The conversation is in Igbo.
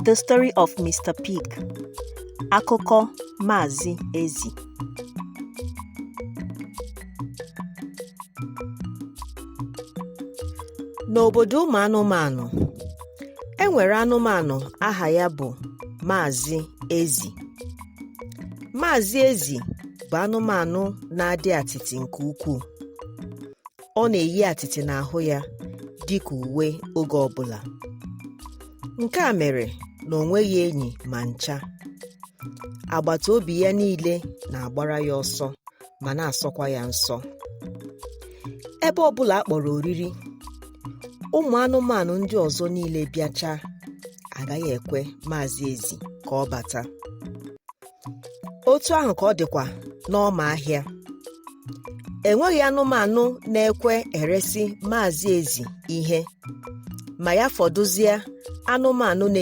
The Story of Mr. Pig. Akụkọ Maazị Ezi. N'obodo ụmụ anụmanụ, e nwere anụmanụ aha ya bụ Maazị Ezi. Maazị Ezi bụ anụmanụ na-adị atịtị nke ukwuu. Ọ na-eyi atịtị n'ahụ ya dịka uwe oge ọbụla. Nke a mere na o nweghị enyi ma ncha. Agbata obi ya niile na-agbara ya ọsọ ma na-asọkwa ya nsọ. Ebe ọbụla a kpọrọ oriri, ụmụ anụmanụ ndị ọzọ niile bịachaa agaghị ekwe Maazị Ezi ka ọ bata. Otu ahụ ka ọ dịkwa n'ọma ahịa. Enweghị anụmanụ na-ekwe eresi Maazị Ezi ihe ma ya fọdụzie anụmanụ na